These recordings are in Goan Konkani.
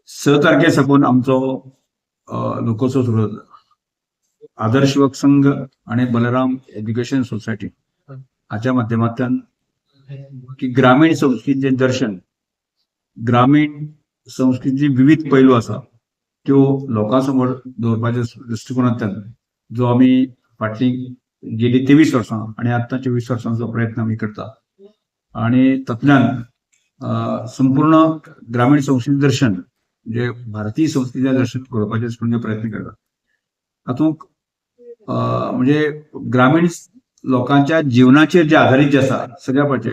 6 तारखे साकून आमचो लोकोत्सव सुरू जाता. आदर्श युवक संघ आणि बलराम एज्युकेशन सोसायटी हाच्या माध्यमांतल्यान की ग्रामीण संस्कृतीचें दर्शन, ग्रामीण संस्कृतीचे विविध पैलू आसा त्यो लोकां समोर दवरपाच्या दृश्टिकोनांतल्यान जो आमी फाटलीं गेली 23 वर्सां आनी आतां 24 वर्सांचो प्रयत्न आमी करता आणि तातूंतल्यान संपूर्ण ग्रामीण संस्कृती दर्शन म्हणजे भारतीय संस्कृतीचें दर्शन घडोवपाचे प्रयत्न करता. तातूंत म्हणजे ग्रामीण लोकांच्या जिवनाचेर जे आधारीत जे आसा सगळ्या पाचे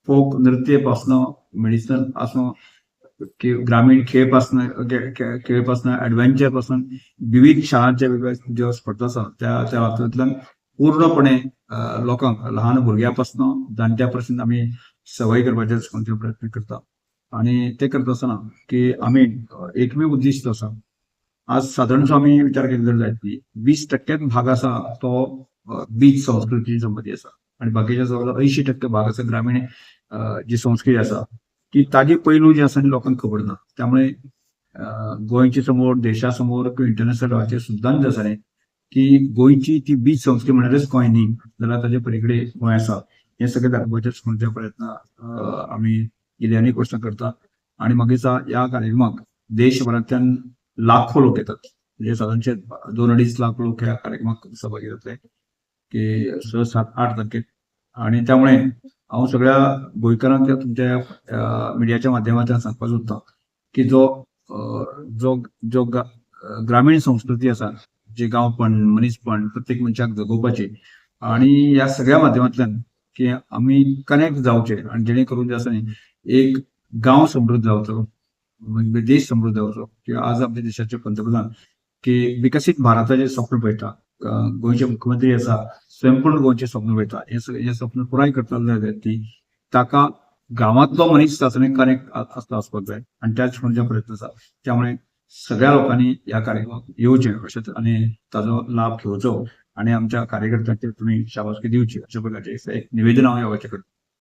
फोक नृत्य पासनं, मेडिसन आसूं की ग्रामीण खेळ पासनं, खेळ पासनं, ऍडव्हेंचर पासून विविध शाळांचे वेगवेगळे ज्यो स्पर्धा आसा त्या त्या हातूंतल्यान पूर्णपणे लोकांक लहान भुरग्यां पासून जाणट्या पर्यंत आमी सवय करपाचे प्रयत्न करता. आणि ते करता आसतना की आमी एकमेव उद्दिश्ट आसा, आज सादारणसो आमी विचार केलो जाल्यार जायत की 20% भाग आसा तो बीज संस्कृती संबंदी आसा आणि बाकीच्या जवळ 80% भाग आसा ग्रामीण जी संस्कृती आसा की ताजे पैलू जे आसा लोकांक खबर ना. त्यामुळे गोंयचे समोर, देशा समोर किंवा इंटरनॅशनल लेवलाचेर सुद्दां जे आसा न्ही की गोंयची ती बीज संस्कृती म्हणल्यारच गोंय न्ही जाल्यार ताजे पलीकडे गोंय आसा हें सगळें दाखोवपाचे प्रयत्न आमी गेली अनेक वर्सां करता. आणि मागीर ह्या कार्यक्रमाक देशभरांतल्यान लाखो लोक येतात, म्हणजे सादारणशे 2-2.5 लाख लोक ह्या कार्यक्रमाक सहभागी जातले की 6, 7, 8 तारखेक. आणि त्यामुळे हांव सगळ्या गोंयकारांक तुमच्या मिडियाच्या माध्यमांतल्यान सांगपाक सोदता की जो जो जो ग्रामीण संस्कृती आसा, जी गांवपण, मनीसपण प्रत्येक मनशाक जगोवपाची आणि ह्या सगळ्या माध्यमांतल्यान की आमी कनेक्ट जावचे आणि जेणे करून जे आसा न्ही एक गांव समृद्ध जावचो, म्हणजे देश समृद्ध जावचो. किंवा आज आमच्या देशाचे पंतप्रधान की विकसीत भारताचे स्वप्न पळयता, गोंयचे मुख्यमंत्री आसा स्वयंपूर्ण गोंयचे स्वप्न पळयता, हे स्वप्न पुराय करता जाल्यार ती ताका गांवांतलो मनीस आसा कनेक्ट आसता आसपाक जाय आणि त्याच म्हणचे प्रयत्न आसा. त्यामुळे सगळ्या लोकांनी ह्या कार्यक्रमाक येवचें अशें आनी ताजो लाभ घेवचो आणि आमच्या कार्यकर्त्यांचे तुमी शाबासकी दिवची अशा प्रकारचे एक निवेदन हांव ह्या वेळाचेर करता.